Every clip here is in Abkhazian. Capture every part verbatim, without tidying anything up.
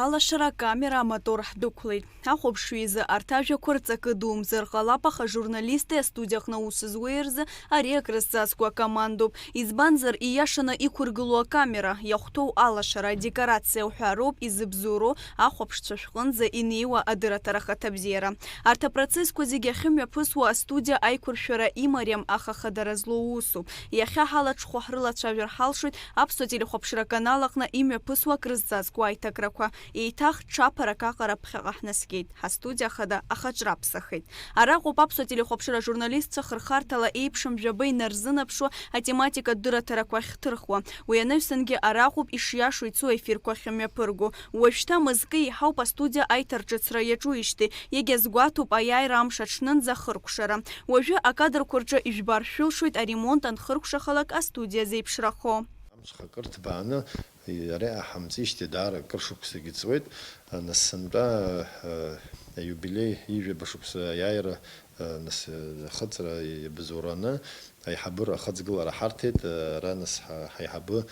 алашара акамера амотор ҳдәықәлеит. Ҳахәаԥшҩы изы арҭ ажәақәа рҵакы думзар ҟалап, аха журналисти астудиаҟны аус зуеи рзы ари акрызҵазкуа акомандоуп. Избанзар, ииашаны иқәыргылоу акамера, иахәҭоу алашара, адекорациа уҳәа роуп изыбзоуроу ахәаԥшцәа шәҟынӡа инеиуа адырраҭара ахаҭабзиара. Арҭ апроцессқәа зегьы ахьымҩаԥысуа астудиа аиқәыршәара имариам, аха хадара злоу усуп. Иахьа ҳалаҽхәа ҳрылацәажәар ҳалшоит Аԥсуа телехәаԥшра аканал аҟны имҩаԥысуа акрызҵазкуа аиҭакрақәа. Еиҭах ҽаԥарак аҟара ԥхьаҟа ҳнаскьеит. Ҳастудиа хада ахаҿра аԥсахеит. Араҟоуп Аԥсуа телехәаԥшра ажурналистцәа хырхарҭала еиԥшым жәаба инарзынаԥшуа атематикатә дырраҭарақәа ахьҭырхуа. Уи анаҩсангьы араҟоуп ишиашоу ицо аефирқәа ахьымҩаԥырго. Уажәшьҭа мызкы еиҳауп астудиа аиҭарҿыцра иаҿуижьҭеи, иагьазгәаҭоуп аиааира амш аҽнынӡа ахыркәшара. Уажәы акадрқәа рҿы ижәбар шәылшоит аремонт анхыркәшахалак астудиа зеиԥшрахо. Амш акыр ҭбааны, иара иаҳамҵижьҭеи даара акыр шықәсагьы ҵуеит. Нас сынтәа, э, аиубилеи ижәаба шықәса аиааира, э, нас, э, ахыҵра иабзоураны аиҳабыра ахыҵгылара ҳарҭеит, э, ара нас ҳа-, ҳаиҳабы,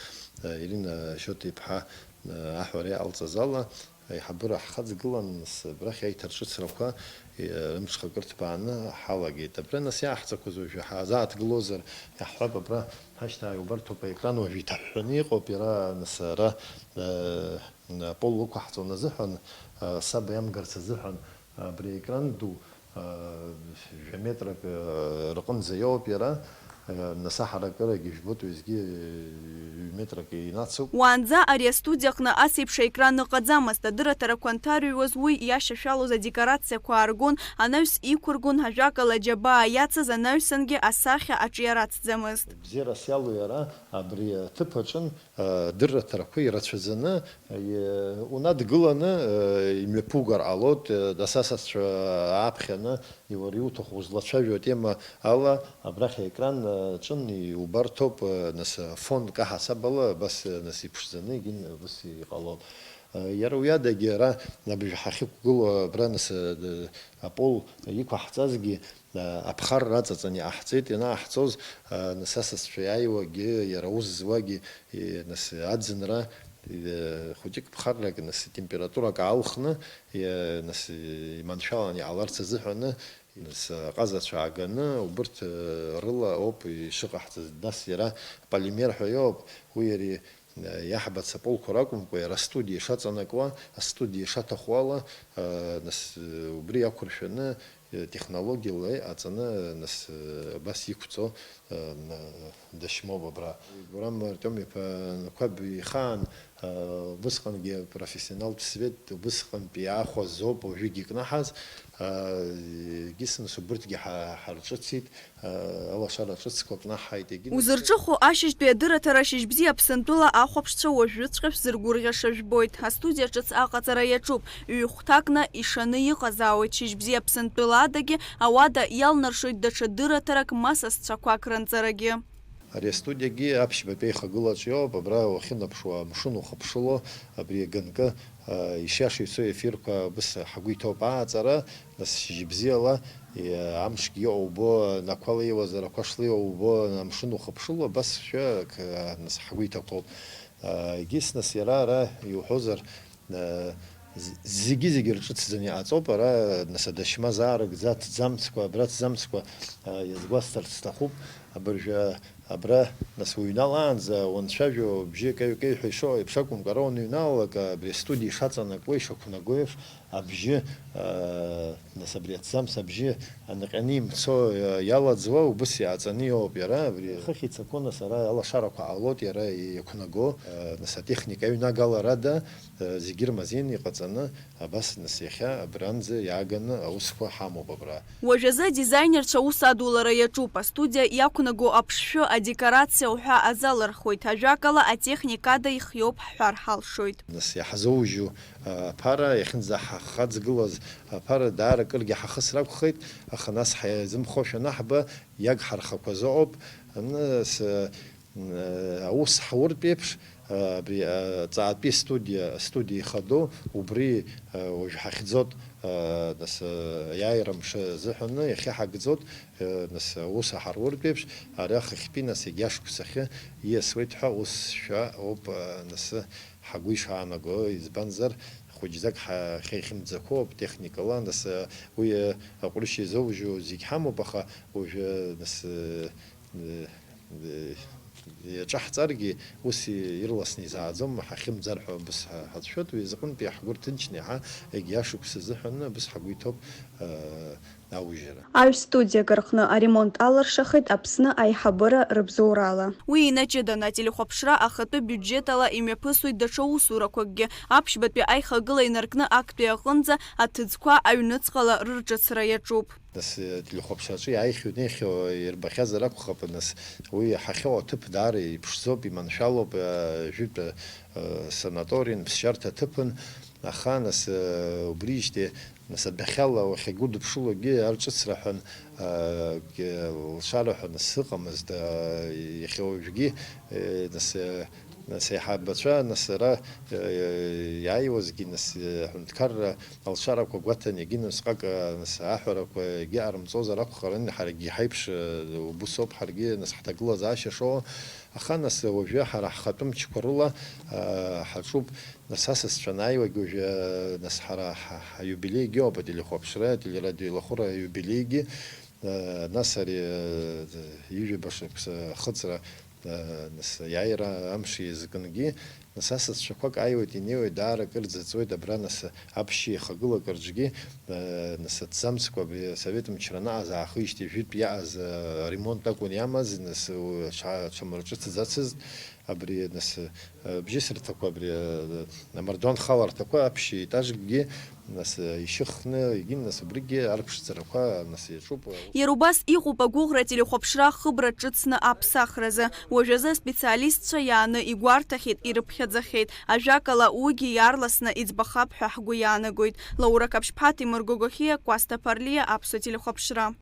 э, Ирина Шьоҭа-иԥҳа, э, аҳәара иҟалҵаз ала, аиҳабыра ҳхаҵгылан, нас абрахь аиҭарҿыцрақәа, э, рымҽхакыр ҭбааны ҳалагеит. Абра нас иааҳҵақәаз уажәы ҳазааҭгылозар, иаҳҳәап, абра ҳашьҭааи убарҭоуп аекран уажәы иҭаҳәҳәаны иҟоуп, иара нас ара, э, апол ықәаҳҵон азыҳәан, э, саб иамгарц азыҳәан, абри аекран ду, э, жәа метрак, э, рҟынӡа иоуп иара, э, нас аҳаракырагьы жәбоит, уеизгьы, э, ҩ-метрак инацуп. Уаанӡа ари астудиа аҟны ас еиԥш аекран ыҟаӡамызт, адырраҭарақәа анҭарыҩуаз уи иашьашәалоз адекорациақәа ааргон, анаҩс иқәыргон, ажәакала, аџьабаа иацыз анаҩсангьы асахьа аҿиара ацӡамызт. Бзиарас иалоу иара абри аҭыԥ аҿын, э, дырраҭарақәа ирацәаӡаны, э, унадгыланы, э, имҩаԥугар ҟалоит, э, асасацәа ааԥхьаны, уара иуҭаху узлацәажәо атема ала, абрахь аекран, э, аҿын иубарҭоуп, э, нас, э, фон каҳасаб ала, абас, э, нас иԥшӡаны, егьин, абас иҟалон. Э, иара уи адагьы ара абжа ҳахьықәгылоу, абра нас, э, д-, апол иқәаҳҵазгьы, э, аԥхарра аҵаҵаны иҟаҳҵеит, ианаҳҵоз, э, нас асасцәа иааиуагьы, иара аус зуагьы, э, нас аӡынра, э, хәыҷык ԥхаррак, нас температурак аалхны, э, нас, э, иманшәалан иҟаларц азыҳәаны, нас аҟазацәа ааганы, убырҭ, э, рыла ауп ишыҟаҳҵаз. Нас иара полимер ҳәа иоуп, уи иара Иаҳбац аполқәа ракәымкәа, иара астудиа ишаҵанакуа, астудиа ишаҭаху ала, нас, убри иақәыршәаны, технологиала иҟаҵаны, нас, абас иқәҵо, дашьмоуп абра. Гурам Артиом-иԥа Қәаб ихаан, убысҟангьы профессионалтә свет, убысҟантәи иаахәаз ауп уажәыгьы икнаҳаз, егьыс нас убырҭгьы ҳа-, ҳарҿыцит. Алашара ҿыцқәа кнаҳаит, егьи. Узырҿыхо ашьыжьтәи адырраҭара Шьыжьбзиа Аԥсынтәыла ахәаԥшцәа уажәыҵәҟьа шәзыргәырӷьаша жәбоит. Астудиа ҿыц аҟаҵара иаҿуп, ҩ-хәҭакны ишаны иҟазаауеит Шьыжьбзиа Аԥсынтәыла адагьы ауада иалнаршоит даҽа дырраҭарак ма сасцәақәак ранҵарагьы. Ари астудиагьы аԥшьбатәи аихагылаҿ иоуп, абра уахьынаԥшуа амшын ухыԥшыло, абри аганкы Ишиашоу ицо ефирқәа абыс ҳгәы иҭоуп ааҵара, нас шьыжьбзиала, амшгьы иоубо, нақәала иуазар ақәа шла иоубо, амшын ухыԥшыло, абасшәа, нас ҳгәы иҭақәоуп. Егьыс, нас иара ара иуҳәозар, зегьы-зегьы рҿыцӡаны иҟаҵоуп, ара, нас адашьма заарыгӡа аҭӡамцқәа, абра аҭӡамцқәа, иазгәасҭарц сҭахуп, абыржәы Абра, нас, уҩналаанӡа уанцәажәо, бжьы каҩ-каҩҳәа ишоу еиԥш акәымкәа, ара уаныҩналалак, абри астудиа ишаҵанакуа, ишақәнаго еиԥш, абжьы, аа, нас, абри аҭӡамц абжьы анаҟьаны имцо, иа-, иалаӡуа, убыс иааҵаны иоуп иара, абри. Хыхь ицақәо, нас, ара алашарақәа ҟалоит иара иақәнаго, аа, нас, атехника аҩнагаларада, Зегьы рмазеины иҟаҵаны, абас нас иахьа абранӡа иааганы аусқәа ҳамоуп абра. Уажәазы адизаинерцәа аус адулара иаҿуп, астудиа иақәнаго аԥшшәы, адекорациа уҳәа азалырхуеит, ажәакала, атехникада ихиоуп ҳҳәар ҳалшоит. Нас иаҳзоужьу, а, аԥара, иахьынӡаҳхаҵгылаз аԥара даара акыргьы ҳахысыр акәхеит, аха нас ҳаизымхошәа анаҳба, иагҳархақәаз ыҟоуп, нас, Аус ҳауртә еиԥш, абри аҵаатәи астудиа, астудиа ихадоу, убри уажә ҳахьӡоит, нас, аиааира мшы азыҳәаны иахьа ҳагӡоит, нас, аус ҳауртә еиԥш, ара хыхьтәи, нас, егьи ашықәсахьы ииасуеит ҳәа усшәа ауп, нас, Ҳгәы ишаанаго, избанзар, хәыҷӡак ҳа-, ҳахьымӡақәоуп техникала, нас, уи, аҟәрышь иазоужьу зегь ҳамоуп, аха уажәы, нас, иаҿаҳҵаргьы, ус ирласны изааӡом, ҳахьымӡар ҳәа абыс ҳа-, ҳацәшәоит, уи азҟынтәи ҳгәы рҭынчны иаҳа егьи ашықәс азыҳәан абыс ҳгәы иҭоуп, аужьра. Аҩ студиак рҟны аремонт алыршахеит Аԥсны аиҳабыра рыбзоурала. Уи инаҷыданы ателехәаԥшра ахатәы биуџьетала имҩаԥысуеит даҽа усурақәакгьы. Аԥшьбатәи аихагыла инаркны актәи аҟынӡа аҭыӡқәа аҩныҵҟала рырҿыцра иаҿуп. Нас, э, телехәаԥшраҿы иааихьоу инеихьоу ирбахьазар акәхап, нас уи иаҳахьоу аҭыԥ даара иԥшӡоуп, иманшәалоуп, э, жәытә, э, санаториин, ԥсшьарҭа ҭыԥын, аха, нас, э, убриижьҭеи, нас, адәахьала уахьагьы удыԥшылогьы арҿыцра ҳәан, э, лшара ҳәа, нас, ыҟамызт, э, иахьа уажәгьы, э, нас, э, Нас аиҳабацәа, нас, ара, э, иааиуазгьы, нас, э, аҳәынҭқарра алшарақәа гәаҭан, егьи насҟак, э, нас, аҳәарақәа егьи ҟарымҵозар акәхарын, ҳаргьы ҳаиԥш, э, убыс ауп, ҳаргьы, нас, ҳҭагылазаашьа шоуа. Аха, нас, уажәы ҳара ҳхатәы мчқәа рыла, э, ҳаҿуп, нас, асасцәа анааиуагь уажәы, э, нас, ҳара ҳа-, ҳиубилеигьы ауп, ателехәаԥшра, ателерадиоеилахәыра аиубилеигьы. Нас ари, э, ҩажәаба шықәса ахыҵра, э, нас аиааира амш иазкынгьы, нас асасцәақәак ааиуеит, инеиуеит, даара акыр ӡыҵуеит, абра нас аԥшьа ихагылоу акырҿгьы, э, нас аҭӡамцқәа абри асовет мчра анаҟаз аахижьҭеи жәытә иааз, э, аремонт акәын иамаз, нас, э, ҽа-, ҽамырҿыцӡацызт. Абри, нас, э, бжьысырҭақәа, абри, э, амардуан халарҭақәа аԥшьа етажкгьы, нас, э, ишьыхны, егьи, нас, убригьы арԥшӡарақәа, нас, иаҿуп. Иара убас иҟоуп агәыӷра ателехәаԥшра хыбра ҿыцны аԥсахразы. Уажәазы аспециалистцәа иааны игәарҭахьеит, ирыԥхьаӡахьеит. Ажәакала, уигьы иаарласны иӡбахап ҳәа ҳгәы иаанагоит. Лаура Каԥшьԥҳа, Ҭемыр Гогохиа, Кәасҭа Ԥарлиа, Аԥсуа телехәаԥшра.